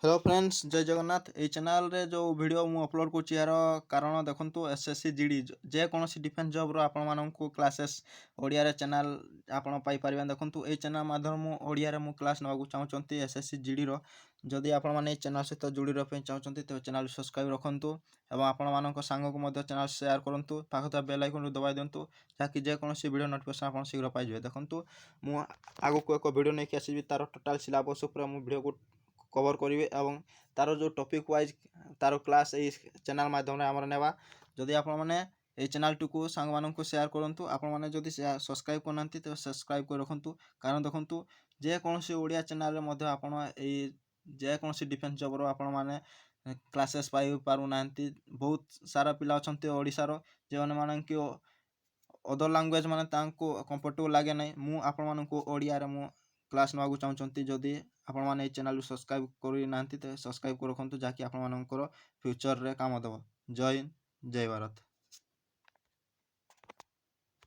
Hello friends, ଜୟ ଜଗନ୍ନାଥ। ଏଇ ଚ୍ୟାନେଲରେ ଯେଉଁ ଭିଡ଼ିଓ ମୁଁ ଅପଲୋଡ଼ କରୁଛି, ଏହାର କାରଣ ଦେଖନ୍ତୁ, ଏସ୍ଏସ୍ସି ଜିଡି, ଯେକୌଣସି ଡିଫେନ୍ସ ଜବ୍ର ଆପଣମାନଙ୍କୁ କ୍ଲାସେସ୍ ଓଡ଼ିଆରେ ଚ୍ୟାନେଲ୍ ଆପଣ ପାଇପାରିବେ। ଦେଖନ୍ତୁ, ଏଇ ଚ୍ୟାନେଲ୍ ମାଧ୍ୟମରେ ମୁଁ ଓଡ଼ିଆରେ ମୁଁ କ୍ଲାସ୍ ନେବାକୁ ଚାହୁଁଛନ୍ତି ଏସ୍ଏସ୍ସି ଜିଡ଼ିର। ଯଦି ଆପଣମାନେ ଏଇ ଚ୍ୟାନେଲ୍ ସହିତ ଯୋଡ଼ି ରହିବା ପାଇଁ ଚାହୁଁଛନ୍ତି, ତେବେ ଚ୍ୟାନେଲ୍ ସବସ୍କ୍ରାଇବ୍ ରଖନ୍ତୁ ଏବଂ ଆପଣମାନଙ୍କ ସାଙ୍ଗକୁ ମଧ୍ୟ ଚ୍ୟାନେଲ୍ ସେୟାର କରନ୍ତୁ। ପାଖ ଥିବା ବେଲ୍ ଆଇକନ୍କୁ ଦବାଇ ଦିଅନ୍ତୁ, ଯାହାକି ଯେକୌଣସି ଭିଡ଼ିଓ ନୋଟିଫିକେସନ୍ ଆପଣ ଶୀଘ୍ର ପାଇଯିବେ। ଦେଖନ୍ତୁ, ମୁଁ ଆଗକୁ ଏକ ଭିଡ଼ିଓ ନେଇକି ଆସିବି। ତା'ର ଟୋଟାଲ୍ ସିଲାବସ୍ ଉପରେ ମୁଁ ଭିଡ଼ିଓକୁ କଭର୍ କରିବି ଏବଂ ତା'ର ଯେଉଁ ଟପିକ୍ ୱାଇଜ୍ ତା'ର କ୍ଲାସ୍ ଏଇ ଚ୍ୟାନେଲ୍ ମାଧ୍ୟମରେ ଆମର ନେବା। ଯଦି ଆପଣମାନେ ଏଇ ଚ୍ୟାନେଲ୍ଟିକୁ ସାଙ୍ଗମାନଙ୍କୁ ସେୟାର କରନ୍ତୁ। ଆପଣମାନେ ଯଦି ସବସ୍କ୍ରାଇବ୍ କରିନାହାନ୍ତି, ତେବେ ସବସ୍କ୍ରାଇବ୍ କରି ରଖନ୍ତୁ। କାରଣ ଦେଖନ୍ତୁ, ଯେକୌଣସି ଓଡ଼ିଆ ଚ୍ୟାନେଲ୍ରେ ମଧ୍ୟ ଆପଣ ଏଇ ଯେକୌଣସି ଡିଫେନ୍ସ ଜବ୍ର ଆପଣମାନେ କ୍ଲାସେସ୍ ପାଇପାରୁନାହାନ୍ତି। ବହୁତ ସାରା ପିଲା ଅଛନ୍ତି ଓଡ଼ିଶାର, ଯେଉଁମାନେ କି ଅଦର ଲାଙ୍ଗୁଏଜ୍ ମାନେ ତାଙ୍କୁ କମ୍ଫର୍ଟେବଲ୍ ଲାଗେ ନାହିଁ। ମୁଁ ଆପଣମାନଙ୍କୁ ଓଡ଼ିଆରେ ମୁଁ କ୍ଲାସ୍ ନେବାକୁ ଚାହୁଁଛନ୍ତି। ଯଦି ଆପଣମାନେ ଏଇ ଚ୍ୟାନେଲ୍କୁ ସବସ୍କ୍ରାଇବ୍ କରିନାହାନ୍ତି, ତେବେ ସବସ୍କ୍ରାଇବ୍ କରି ରଖନ୍ତୁ, ଯାହାକି ଆପଣମାନଙ୍କର ଫ୍ୟୁଚର୍ରେ କାମ ଦେବ। ଜୟ ହିନ୍ଦ, ଜୟ ଭାରତ।